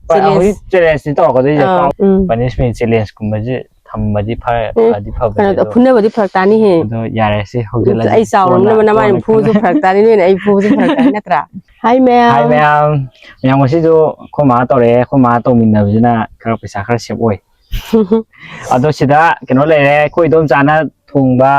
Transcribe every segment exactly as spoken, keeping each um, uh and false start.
ꯍꯣꯏ, ꯍꯧꯖꯤꯛ ꯆꯦꯂꯦꯟꯖꯇꯤ ꯇꯧꯔꯛꯀꯗꯣꯏꯁꯦ꯫ ꯑꯥ, ꯀꯥꯎ-, ꯎꯝ꯫ ꯄꯅꯤꯁꯃꯦꯟ ꯆꯦꯂꯦꯟꯖꯀꯨꯝꯕꯁꯦ ꯊꯝꯕꯗꯤ ꯐꯔ-, ꯎꯝ꯫ ꯐꯗꯤ ꯐꯕꯅꯦ꯫ ꯀꯩꯅꯣꯗꯣ, ꯑꯗꯣ ꯐꯨꯅꯕꯗꯤ ꯐꯔꯛ ꯇꯥꯅꯤꯍꯦ꯫ ꯑꯗꯣ ꯌꯥꯔꯦ, ꯁꯤ ꯍꯧꯖꯤꯜꯂꯁꯤ꯫ ꯑꯩ ꯆꯥꯎꯔꯕꯅꯤꯅ ꯀꯣꯟꯅ, ꯅꯃꯥꯏ ꯀꯣꯟꯅ ꯐꯨꯕꯁꯨ ꯐꯔꯛ ꯇꯥꯅꯤ, ꯅꯣꯏꯅ ꯑꯩ ꯐꯨꯕꯁꯨ ꯐꯔꯛ ꯇꯥꯅꯤ, ꯅꯠꯇ꯭ꯔꯥ? ꯍꯥꯏ ꯃꯌꯥꯝ꯫ ꯍꯥꯏ ꯃꯌꯥꯝ꯫ ꯃꯌꯥꯝ, ꯉꯁꯤꯁꯨ ꯑꯩꯈꯣꯏ ꯃꯥ ꯇꯧꯔꯛꯑꯦ꯫ ꯑꯩꯈꯣꯏ ꯃꯥ ꯇꯧꯃꯤꯟꯅꯕꯁꯤꯅ ꯈꯔ ꯄꯩꯁꯥ ꯈꯔ ꯁꯦꯞ ꯑꯣꯏ꯫ ꯑꯗꯣ ꯁꯤꯗ ꯀꯩꯅꯣ ꯂꯩꯔꯦ, ꯑꯩꯈꯣꯏ ꯏꯗꯣꯝꯆꯥꯅ ꯊꯣꯡꯕ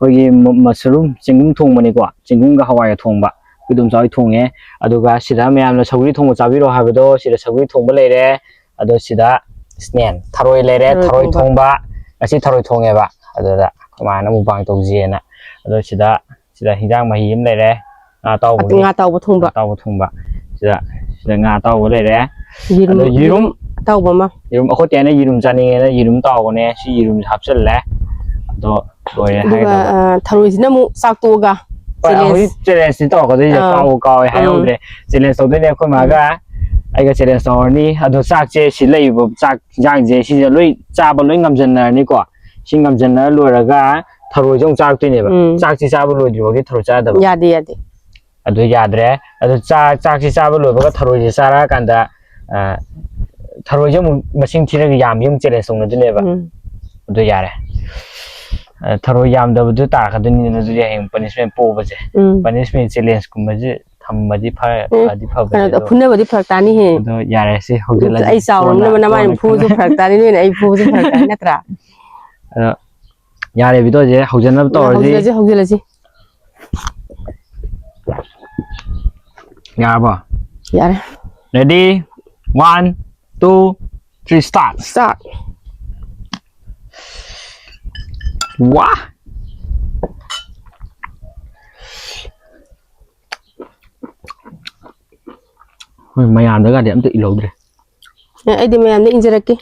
ꯑꯩꯈꯣꯏꯒꯤ ꯃ-, ꯃꯁꯔꯨꯝ ꯆꯦꯡꯒꯨꯝ ꯊꯣꯡꯕꯅꯤꯀꯣ, ꯆꯦꯡꯒꯨꯝꯒ ꯍꯋꯥꯏꯒ ꯊꯣꯡꯕ ꯑꯩꯈꯣꯏ ꯏꯗꯣꯝꯆꯥ ꯍꯣꯏ ꯊꯣꯡꯉꯦ꯫ ꯑꯗꯨꯒ ꯁꯤꯗ ꯃꯌꯥꯝꯅ ꯁꯧꯒ꯭ꯔꯤ ꯊꯣꯡꯕ ꯆꯥꯕꯤꯔꯣ ꯍꯥꯏꯕꯗꯣ, ꯁꯤꯗ ꯁꯧꯒ꯭ꯔꯤ ꯊꯣꯡꯕ ꯂꯩꯔꯦ꯫ ꯑꯗꯣ ꯁꯤꯗ ꯁꯤꯅꯦ, ꯊꯔꯣꯏ ꯂꯩꯔꯦ, ꯊꯔꯣꯏ ꯊꯔꯣꯏ ꯊꯣꯡꯕ꯫ ꯊꯣꯡꯕ꯫ ꯉꯁꯤ ꯊꯔꯣꯏ ꯊꯣꯡꯉꯦꯕ꯫ ꯑꯗꯨꯗ ꯑꯩꯈꯣꯏ ꯃꯥꯅ ꯃꯨꯛꯕꯥꯡ ꯇꯧꯁꯦꯅ꯫ ꯑꯗꯣ ꯁꯤꯗ, ꯁꯤꯗ ꯍꯤꯟꯖꯥꯡ ꯃꯍꯤ ꯑꯃ ꯂꯩꯔꯦ, ꯉꯥ ꯑꯇꯥꯎꯕꯒꯤ꯫ ꯉꯥ ꯑꯇꯥꯎꯕ ꯊꯣꯡꯕ꯫ ꯉꯥ ꯑꯇꯥꯎꯕ ꯊꯣꯡꯕ꯫ ꯁꯤꯗ, ꯁꯤꯗ ꯉꯥ ꯑꯇꯥꯎꯕ ꯂꯩꯔꯦ꯫ ꯌꯦꯔꯨꯝ, ꯑꯗꯣ ꯌꯦꯔꯨꯝ, ꯌꯦꯔꯨꯝ ꯑꯇꯥꯎꯕ ꯑꯃ꯫ ꯌꯦꯔꯨꯝ, ꯑꯩꯈꯣꯏ ꯇꯦꯅ ꯌꯦꯔꯨꯝ ꯆꯥꯅꯤꯡꯉꯦꯅ ꯌꯦꯔꯨꯝ ꯇꯥꯎꯕꯅꯦ꯫ ꯁꯤ ꯌꯦꯔꯨꯝꯁꯦ ꯍꯥꯞꯆꯜꯂꯦ꯫ ꯑꯗꯣ ꯂꯣꯏꯔꯦ ꯑꯗꯨꯒ, ꯍꯥꯏꯒꯗꯕ꯫ ꯑ, ꯊꯔꯣꯏꯁꯤꯅ ꯑꯃꯨꯛ ꯆꯥꯛ ꯇꯣꯛꯑꯒ ꯍꯣꯏ, ꯆꯦꯂꯦꯟꯖ꯫ ꯍꯧꯖꯤꯛ ꯆꯦꯂꯦꯟꯖꯇꯤ ꯇꯧꯔꯛꯀꯗꯣꯏꯁꯦ꯫ ꯑꯥ꯫ ꯀꯥꯎꯕꯨ ꯀꯥꯎꯋꯦ, ꯎꯝ꯫ ꯍꯥꯏꯍꯧꯗ꯭ꯔꯦ꯫ ꯆꯦꯂꯦꯟꯖ ꯇꯧꯗꯣꯏꯅꯦ ꯑꯩꯈꯣꯏ ꯃꯥꯒ꯫ ꯎꯝ꯫ ꯑꯩꯒ ꯆꯦꯂꯦꯟꯖ ꯇꯧꯔꯅꯤ꯫ ꯑꯗꯣ ꯆꯥꯛꯁꯦ ꯁꯤ ꯂꯩꯔꯤꯕ ꯆꯥꯛ ꯌꯦꯟꯖꯥꯡꯁꯦ ꯁꯤꯁꯦ ꯂꯣꯏ ꯆꯥꯕ ꯂꯣꯏ ꯉꯝꯖꯟꯅꯔꯅꯤꯀꯣ꯫ ꯁꯤ ꯉꯝꯖꯟꯅꯔ ꯂꯣꯏꯔꯒ ꯊꯔꯣꯏꯁꯦ ꯑꯃꯨꯛ ꯆꯥꯔꯛꯇꯣꯏꯅꯦꯕ꯫ ꯎꯝ꯫ ꯆꯥꯛꯁꯤ ꯆꯥꯕ ꯂꯣꯏꯗ꯭ꯔꯤꯐꯥꯎꯗꯤ ꯊꯔꯣꯏ ꯆꯥꯗꯕ꯫ ꯌꯥꯗꯦ, ꯌꯥꯗꯦ꯫ ꯑꯗꯨ ꯌꯥꯗ꯭ꯔꯦ꯫ ꯑꯗꯨ ꯆꯥ-, ꯆꯥꯛꯁꯤ ꯆꯥꯕ ꯂꯣꯏꯕꯒ ꯊꯔꯣꯏꯁꯤ ꯆꯥꯔꯛꯑꯀꯥꯟꯗ, ꯑ, ꯊꯔꯣꯏꯁꯦ ꯑꯃꯨꯛ ꯃꯁꯤꯡ ꯊꯤꯔꯒ ꯌꯥꯝꯕꯤ ꯑꯃꯨꯛ ꯆꯦꯂꯦꯟꯖ ꯇꯧꯅꯗꯣꯏꯅꯦꯕ꯫ ꯎꯝ꯫ ꯑꯗꯨ ꯌꯥꯔꯦ꯫ ꯑ, ꯊꯔꯣꯏ ꯌꯥꯝꯗꯕꯗꯨ ꯇꯥꯔꯛꯀꯗꯣꯏꯅꯤꯗꯅ, ꯑꯗꯨꯗꯤ ꯍꯌꯦꯡ ꯄꯅꯤꯁꯃꯦꯟ ꯄꯣꯛꯄꯁꯦ꯫ ꯎꯝ꯫ ꯄꯅꯤꯁꯃꯦꯟ ꯆꯦꯂꯦꯟꯖꯀꯨꯝꯕꯁꯦ ꯊꯝꯕꯗꯤ ꯐ-, ꯎꯝ꯫ ꯐꯗꯤ ꯐꯕꯅꯦ, ꯀꯩꯅꯣꯗꯣ, ꯑꯗꯣ ꯐꯨꯅꯕꯗꯤ ꯐꯔꯛ ꯇꯥꯅꯤꯍꯦ꯫ ꯑꯗꯣ ꯌꯥꯔꯦ, ꯁꯤ ꯍꯧꯖꯤꯜꯂꯁꯤ꯫ ꯑꯩ ꯆꯥꯎꯔꯕꯅꯤꯅ ꯀꯣꯟꯅ, ꯅꯃꯥꯏꯅ ꯀꯣꯟꯅ ꯐꯨꯕꯁꯨ ꯈꯟꯅ-, ꯐꯔꯛ ꯇꯥꯅꯤ, ꯅꯣꯏꯅ ꯑꯩ ꯐꯨꯕꯁꯨ ꯐꯔꯛ ꯇꯥꯅꯤ, ꯅꯠꯇ꯭ꯔꯥ? ꯑꯗꯣ ꯌꯥꯔꯦ, ꯚꯤꯗꯤꯑꯣꯁꯦ ꯍꯧꯖꯤꯟꯅꯕ ꯇꯧꯔꯁꯤ꯫ ꯍꯧꯖꯤꯜꯂꯁꯤ, ꯍꯧꯖꯤꯜꯂꯁꯤ꯫ ꯌꯥꯔꯕꯣ? ꯌꯥꯔꯦ꯫ Ready? One, two, three, start. Start. ꯋꯥ! ꯍꯣꯏ, ꯃꯌꯥꯝꯗꯒꯗꯤ ꯑꯝꯇ ꯏꯜꯍꯧꯗ꯭ꯔꯦ꯫ ꯑꯦ, ꯑꯩꯗꯤ ꯃꯌꯥꯝꯗ ꯏꯟꯖꯔꯛꯀꯦ꯫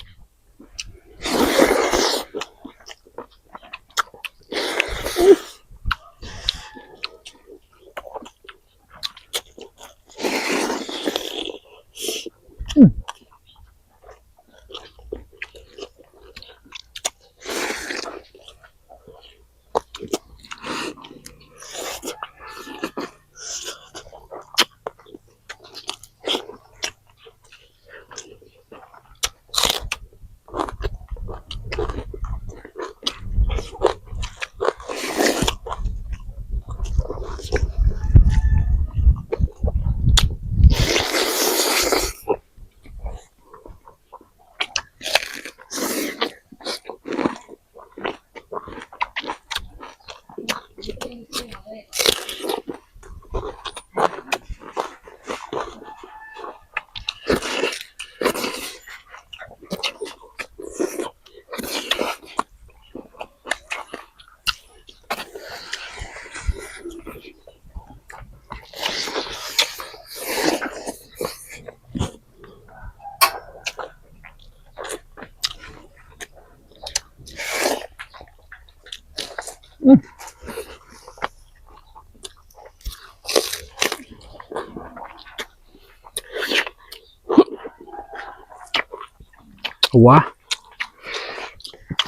ꯋꯥ꯫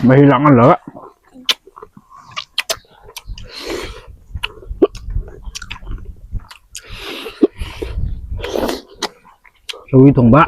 ꯃꯍꯤ ꯂꯥꯡꯍꯜꯂꯒ꯫ ꯁꯧꯒ꯭ꯔꯤ ꯊꯣꯡꯕ꯫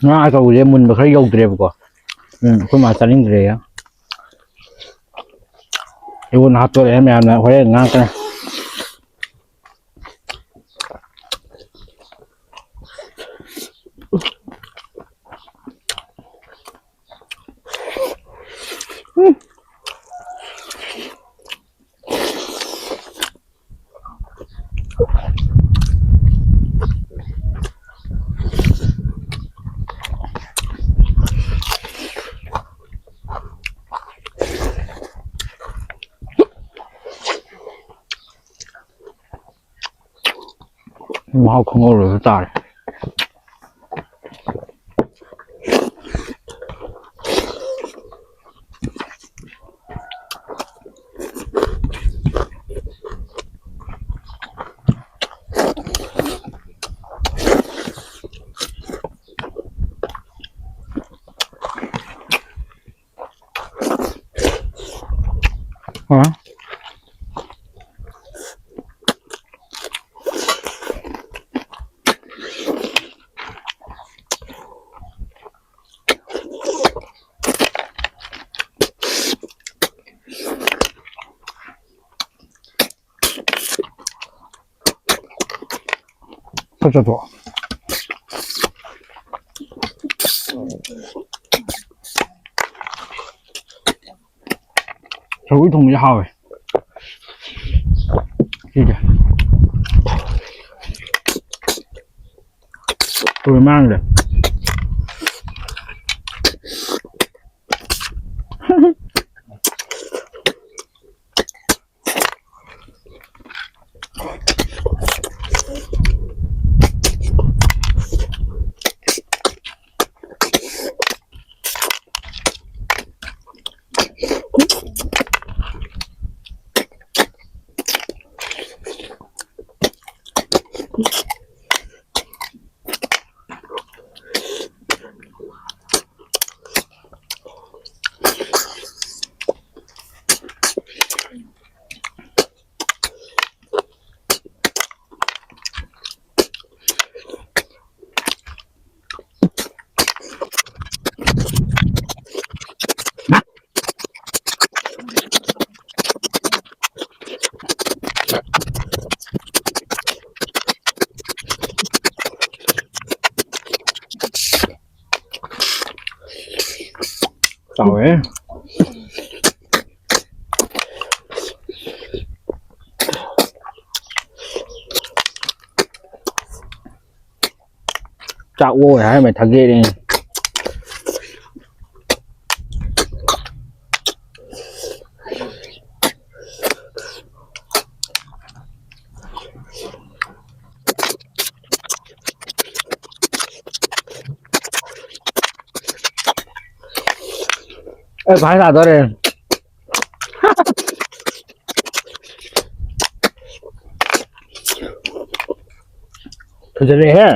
ꯉꯥ ꯑꯆꯧꯕꯁꯦ ꯃꯨꯟꯕ ꯈꯔ ꯌꯧꯗ꯭ꯔꯦꯕꯀꯣ꯫ ꯎꯝ, ꯑꯩꯈꯣꯏ ꯃꯥ ꯆꯥꯅꯤꯡꯗ꯭ꯔꯦꯌꯦ꯫ ꯑꯩꯉꯣꯟꯗ ꯍꯥꯞꯇꯣꯔꯛꯑꯦ ꯃꯌꯥꯝꯅ, ꯍꯣꯔꯦꯟ ꯉꯥꯡꯉꯛꯀꯅꯤ꯫ ꯃꯍꯥꯎ ꯈꯪꯍꯧꯔꯣꯏꯕ ꯇꯥꯔꯦ꯫ ꯑ꯫ ꯈꯔ ꯆꯠꯊꯣꯛꯑꯣ꯫ ꯁꯧꯒ꯭ꯔꯤ ꯊꯣꯡꯕꯁꯦ ꯍꯥꯎꯋꯦ꯫ ꯁꯤꯁꯦ꯫ ꯇꯨ ꯃꯥꯡꯗꯦ꯫ ꯆꯥꯎꯋꯦ꯫ ꯆꯥꯛ ꯑꯣꯏ ꯍꯥꯏꯔꯝꯃꯦ ꯊꯥꯒꯦꯔꯦ꯫ ꯑꯦ, ꯚꯥꯏ ꯂꯥꯛꯗꯣꯔꯦ꯫ ꯐꯖꯔꯦꯍꯦ꯫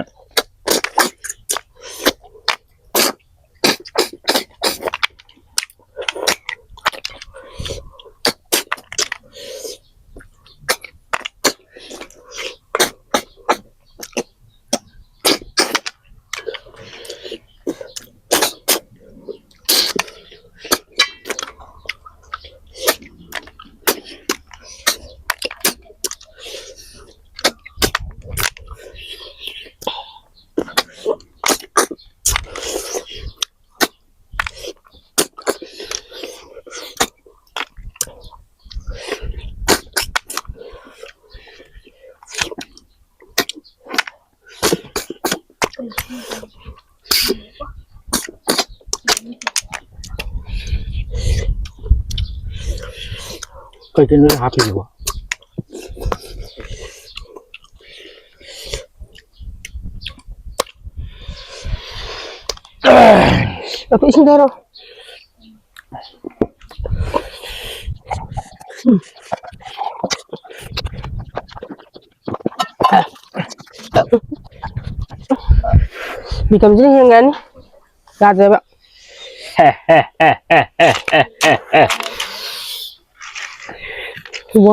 ꯀꯩꯀꯩꯅꯣ ꯍꯥꯞꯄꯤꯁꯤꯕꯣ? ꯑꯩꯈꯣꯏ ꯏꯁꯤꯡ ꯊꯥꯔꯣ꯫ ꯃꯤꯇꯝꯁꯤꯅ ꯍꯦꯟꯒꯅꯤ꯫ ꯌꯥꯗ꯭ꯔꯦꯕ꯫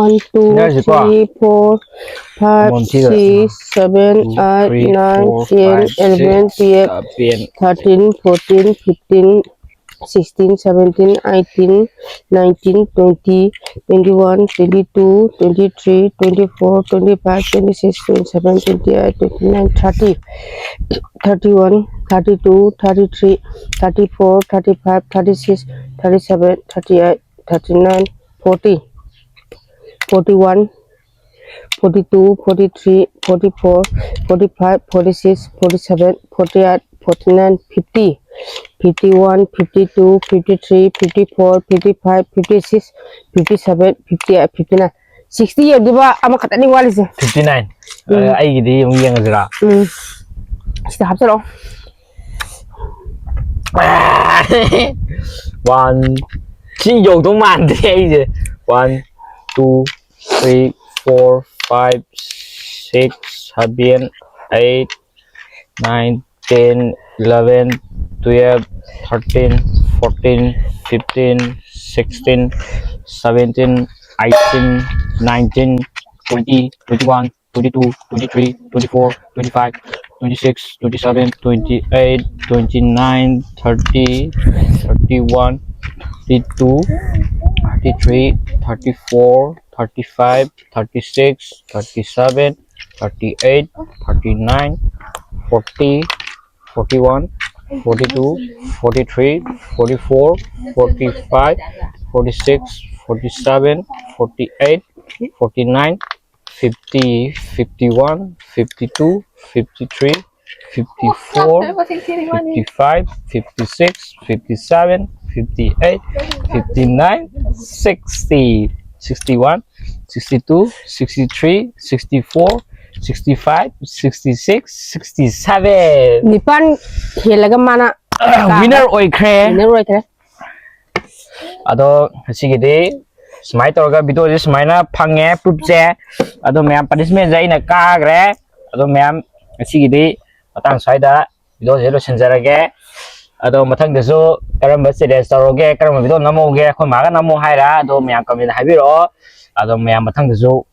One, two, ꯅꯔꯁꯤꯀꯣ꯫ Three, four, five, ꯃꯣꯟꯊꯤꯗ꯫ Six, seven, Two, eight, three, nine, four, ten, five, eleven, six, twelve, seven, thirteen, fourteen, fifteen, sixteen, seventeen, eighteen, nineteen, twenty, twenty-one, twenty-two, twenty-three, twenty-four, twenty-five, twenty-six, twenty-seven, twenty-eight, twenty-nine, thirty, thirty-one, thirty-two, thirty-three, thirty-four, thirty-five, thirty-six, thirty-seven, thirty-eight, thirty-nine, forty, forty-one, forty-two, forty-three, forty-four, forty-five, forty-six, forty-seven, forty-eight, forty-nine, fifty, fifty-one, fifty-two, fifty-three, fifty-four, fifty-five, fifty-six, fifty-seven, fifty-eight, fifty-nine, sixty ꯌꯧꯗꯣꯏꯕ ꯑꯃꯈꯛꯇꯅꯤ ꯋꯥꯠꯂꯤꯁꯦ꯫ Fifty nine. ꯎꯝ꯫ ꯑ, ꯑꯩꯒꯤꯗꯤ ꯑꯃꯨꯛ ꯌꯦꯡꯉꯁꯤꯔꯥ? ꯎꯝ꯫ ꯁꯤꯗ ꯍꯥꯞꯆꯔꯛꯑꯣ꯫ One, ꯁꯤ ꯌꯧꯗꯧ ꯃꯥꯟꯗꯦ ꯑꯩꯁꯦ꯫ One, two, three, four, five, six, seven, eight, nine, ten, eleven, twelve, thirteen, fourteen, fifteen, sixteen, seventeen, eighteen, nineteen, twenty, twenty-one, twenty-two, twenty-three, twenty-four, twenty-five, twenty-six, twenty-seven, twenty-eight, twenty-nine, thirty, thirty-one, thirty-two, thirty-three, thirty-four, thirty-five, thirty-six, thirty-seven, thirty-eight, thirty-nine, forty, forty-one, forty-two, forty-three, forty-four, forty-five, forty-six, forty-seven, forty-eight, forty-nine, fifty, fifty-one, fifty-two, fifty-three, fifty-four, fifty-five, fifty-six, fifty-seven, fifty-eight, fifty-nine, sixty. sixty-one, sixty-two, sixty-three, sixty-four, sixty-five, sixty-six, sixty-seven. ꯅꯤꯄꯥꯟ ꯍꯦꯜꯂꯒ ꯃꯥꯅ Winner ꯑꯣꯏꯈ꯭ꯔꯦ. Winner ꯑꯣꯏꯈ꯭ꯔꯦ. ꯑꯗꯣ ꯉꯁꯤꯒꯤꯗꯤ ꯁꯨꯃꯥꯏꯅ ꯇꯧꯔꯒ videoꯁꯦ ꯁꯨꯃꯥꯏꯅ ꯐꯪꯉꯦ, proofꯁꯦ꯫ ꯑꯗꯣ ꯃꯌꯥꯝ, punishmentꯁꯦ ꯑꯩꯅ ꯀꯥꯈ꯭ꯔꯦ꯫ ꯑꯗꯣ ꯃꯌꯥꯝ, ꯉꯁꯤꯒꯤꯗꯤ ꯃꯇꯥꯡ ꯁ꯭ꯋꯥꯏꯗ videoꯁꯦ ꯂꯣꯏꯁꯤꯟꯖꯔꯒꯦ꯫ ꯑꯗꯣ ꯃꯊꯪꯗꯁꯨ ꯀꯔꯝꯕ challenge ꯇꯧꯔꯒꯦ, ꯀꯔꯝꯕ video ꯅꯝꯍꯧꯒꯦ, ꯑꯩꯈꯣꯏ ꯃꯥꯒ ꯅꯝꯃꯣ ꯍꯥꯏꯔ, ꯑꯗꯣ ꯃꯌꯥꯝ comment ꯍꯥꯏꯕꯤꯔꯛꯑꯣ꯫ ꯑꯗꯣ ꯃꯌꯥꯝ ꯃꯊꯪꯗꯁꯨ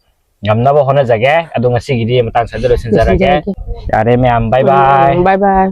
ꯉꯝꯅꯕ ꯍꯣꯠꯅꯖꯒꯦ꯫ ꯑꯗꯣ ꯉꯁꯤꯒꯤꯗꯤ ꯃꯇꯥꯡ ꯁ꯭ꯋꯥꯏꯗ ꯂꯣꯏꯁꯤꯟꯖꯔꯒꯦ꯫ ꯂꯣꯏꯁꯤꯟꯖꯔꯒꯦ꯫ ꯌꯥꯔꯦ ꯃꯌꯥꯝ, bye bye꯫ Bye bye.